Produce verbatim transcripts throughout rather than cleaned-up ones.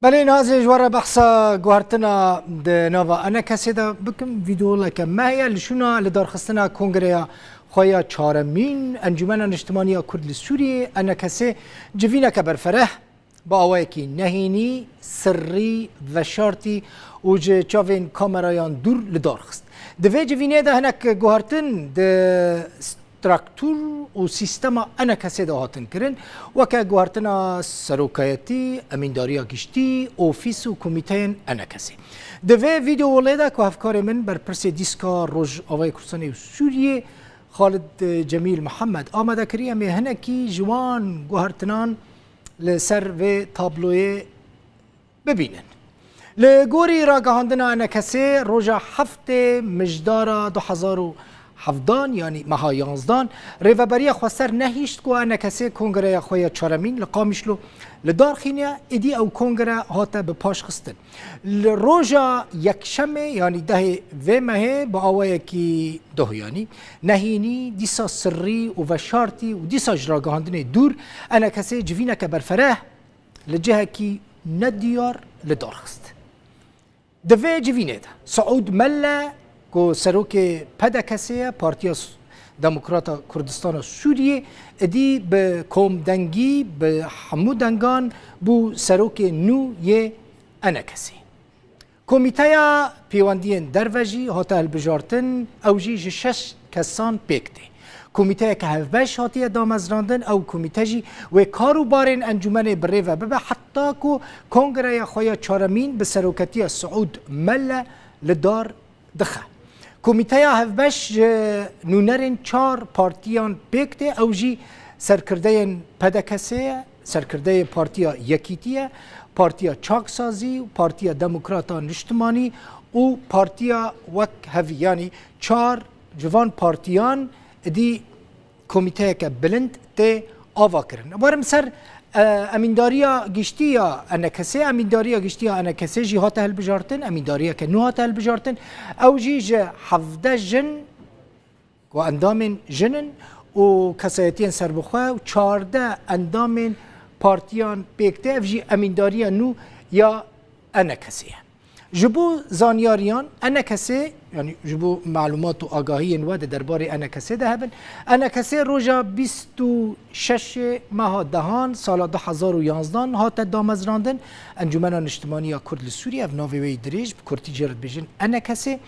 Belê, naz ê ji we re behsa guhertina di nava ENKSê de bikim. Vîdeoleke me heye li şûna lidarxistina kongreya xwe ya çaremîn Encûmena Niştimanî ya Kurd li Sûriyê, ENKSê, civîneke berfereh bi awayekî nehênî, sirrî, veşartî û ji çavên kamerayan dûr li dar xist. Di vê civînê de hinek guhertin di struktûr û sîstema ENKSê de hatin kirin, weke guhertina serokayetî, emîndariya giştî, ofîs û komîteyên ENKSê. Di vê vîdeolê de ku hevkarê min berpirsê dîska Rojavayê Kurdistanê û Sûriyê Xalid Cemîl Mihemed amade kirî, em ê hinekî ji wan guhertinan li ser vê tabloyê bibînin. Li gorî ragihandina ENKSê, roja heftê Mijdara du hezar û hevdan, yanî meha yanzdan, Rêveberiya Xweser nehişt ku ENKSê kongreya xwe ya çaremîn li Qamişlo li dar xîniye, êdî ew kongre hate bi paş xistin. Li roja yekşemê, yanî dehê vê mehê, bi awayekî doh, yanî nehînî, dîsa sirrî û veşartî û dîsa ji ragihandinê dûr, ENKSê civîneke berfereh li cihekî nediyar li dar xist. Di vê civînê de Siûd Melle, ku serokê PDKSê ye, Partiya S-, Demokrata Kurdistana Sûriyê, êdî bi komdengî, bi hemû dengan bû serokê nû yê ENKSê. Komîteya Pêwendiyên Derve jî hate hilbijartin, ew jî ji şeş kesan pêk tê. Komîteyeke hevbeş hatiye damezrandin, ew komîte jî wê kar û barên encûmenê bi rê ve bibe, heta ku kongreya xwe ya çaremîn bi seroketiya Siûd Melle li dar dixe. Komîteya hevbeş ji nûnerên çar partiyan pêk tê, ew jî serkirdeyên PDKSê ye, serkirdeyê Partiya Yekîtî ye, Partiya Çaksazî, Partiya Demokrata Niştimanî û Partiya Wekhevî, yanî çar ji van partiyan êdî komîteyeke bilind tê avakirin. Werim ser, e, emîndariya giştî ya ENKSê. Emîndariya giştî ya ENKSê jî hate hilbijartin, emîndariyeke nû hate hilbijartin. Ew jî ji hevdeh jin, ku endamên jin in û kesayetiyên serbixwe û çardeh endamên partiyan pêk tê. Ev jî emîndariya nû ya ENKSê ye. Ji bo zanyariyan, ENKSê, yanî ji bo malûmat û agahiyên we di derbarê ENKSê de hebin, ENKSê roja bîst û şeş meha dehan sala du hezar û yanzdan hate damezrandin. Encûmena Niştimanî ya Kurd li Sûriyê, ev navê wê yî dirêj, bi kurtî jê re dibêjin ENKSê.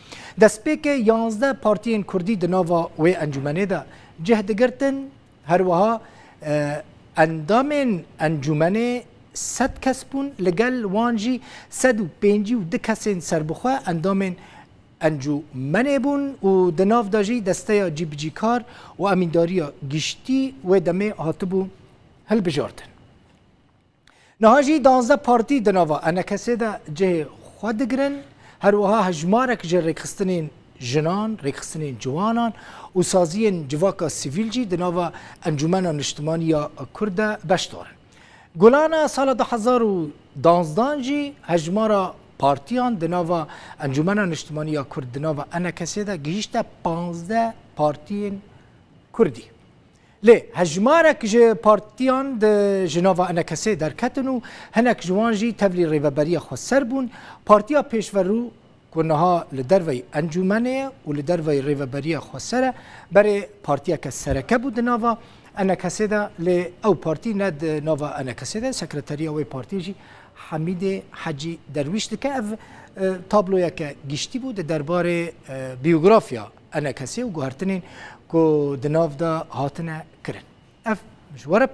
Destpêkê yanzdeh partiyên kurdî di nava wê encûmenê de cih digirtin. Her wiha, e, endamên encûmenê sed kes bûn, li gel wan jî sed û pêncî û du kesên serbixwe endamên encûmenê bûn û di nav de jî desteya cîbicîkar û emîndariya giştî wê demê hatibû hilbijartin. Niha jî danzdeh partî di nava ENKSê de cihê xwe digirin. Her wiha hejmarek ji rêkxistinên jinan, rêkxistinên ciwanan û saziyên civaka sivîl jî di nava Encûmena Niştimanî ya Kurd de beşdar in. Gulana sala du hezar û danzdan jî hejmara partiyan di nava Encûmena Niştimanî ya Kurd, di nava ENKSê de gihîşte panzdeh partiyên kurdî. Lê hejmarek ji partiyan di ji nava ENKSê derketin û hinek ji wan jî tevlî Rêveberiya Xweser bûn. Partiya Pêşverû ku niha li derveyî encûmenê ye û li derveyî Rêveberiya Xweser e, berê partiyeke sereke bû di nava ENKSê de, lê ew partî ne di nava ENKSê de, sekreteriya wê partiyê jî Hemîdê Hecî Derwîş dike. Ev, e, tabloyeke giştî bû di derbarê, e, biyografiya ENKSê û guhertinên ku di nav de hatine kirin. Ev ji we re